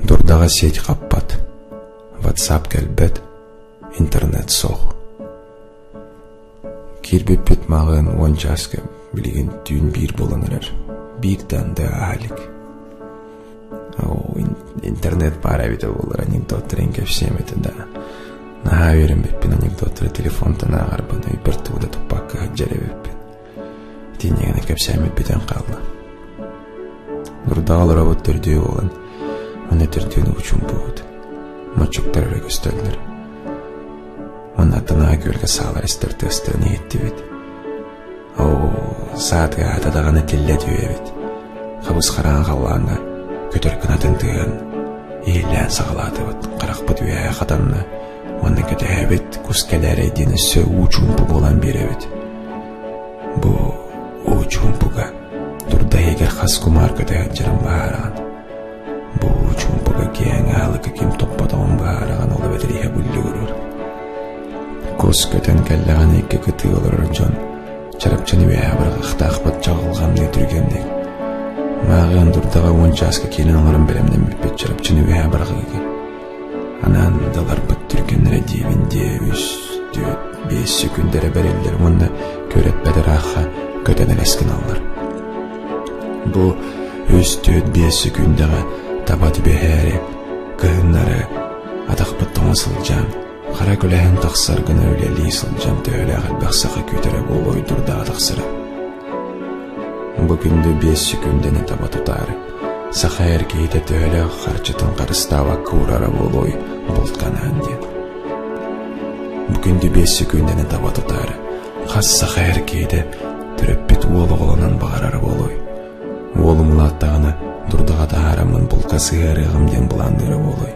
Дурдаҕа сеть хаппат, ватсап кэлбэт, интернет суох. Киирбиппит мааҕын уон чааска билигин түүн биир буолан эрэр. Биир да анды ааһа илик. Интернет баар эбитэ буоллар анекдоттарын кэпсиэм этэ да. Наһаа үөрэммиппин анекдоттары телефонтан ааҕарбын өйбөр тугу да туппакка сылдьар эбиппин. Итиннигинэ кэпсээммит бүтэн хаалла. Дурдаҕа олоробут төрдүө буолан, уонна төрдүөн уучумпубут. Моччуктар эрэ көстөллөр. Уонна аттынааҕы күөлгэ саалар истэр тыастарын иһиттибит. Оо, саатыгаата даҕаны тиллэ түһүө эбит. Хабыс-хараҥа халлааҥҥа көтөр кынатын тыаһын иһиллээн саҕалаатыбыт. Харахпыт үөһэ хатанна уонна кэтэһэбит, кус кэлээрэй диэн өссө уу чуумпу буолан биэрэбит. Бу уу чуумпуга турда иһигэр хас кумаар көтө сылдьарын быһаараҕын. Бу уу чуумпуга киэҥ аалыка ким топпотоҕун быһаараҕын ол эбэтэр иһэ буллугуруур. Кус көтөн кэллэҕинэ икки кытыы олорор дьон чарапчыны үөһэ быраҕыахтаахпыт чаҕылҕанныы түргэнник. Мааҕыан дурдаҕа уон чааска киирэн олорон бэлэмнэммиппит чарапчыны үөһэ быраҕыыга. Анаан даларбыт түргэннэрэ диэбин диэ үс, түөрт, биэс сөкүүндэрэ бэриллэр уонна күөрэппэт ыраахха көтөн элэс гыналлар. Бу үс, түөрт, биэс сөкүүндэҕэ таба түбэһээри кыһыннары атахпыт тоҥо сылдьан хара күлэһэн тахсар гына үлэлии сылдьан төһөлөөх элбэх саха күүтэрэ буолуой дурдаҕа тахсара. Бу күндү биэс сөкүүндэни таба тутаары, саха эр киһитэ төһөлөөх харчытын харыстаабакка уурара буолуой бултанаан диэн. Бу күндү биэс сөкүүндэни таба тутаары, хас саха эр киһитэ төрөппүт уол оҕолонон баҕарара буолуой? Уолум улааттаҕына дурдаҕа таһаараммын булка сыһыарыаҕым диэн былаанныыра буолуой?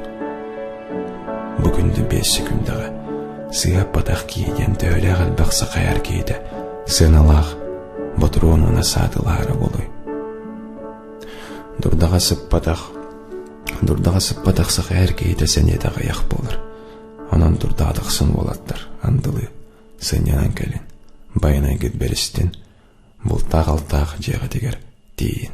Бу күндү биэс сөкүүндэҕэ сыыһаппатах киһи диэн төһөлөөх элбэх саха эр киһитэ сыаналаах ботуруон уонна саатылаһара буолуой? Дурдаҕа сыппатах, дурдаҕа сыппатах саха эр киһитэ сэниэтэ аҕыйах буолар. Онон дурдаҕа тахсан уолаттар андылыы сынньанан кэлин, байанайгыт бэристин, бултаах-алтаах дьиэҕитигэр тиийин.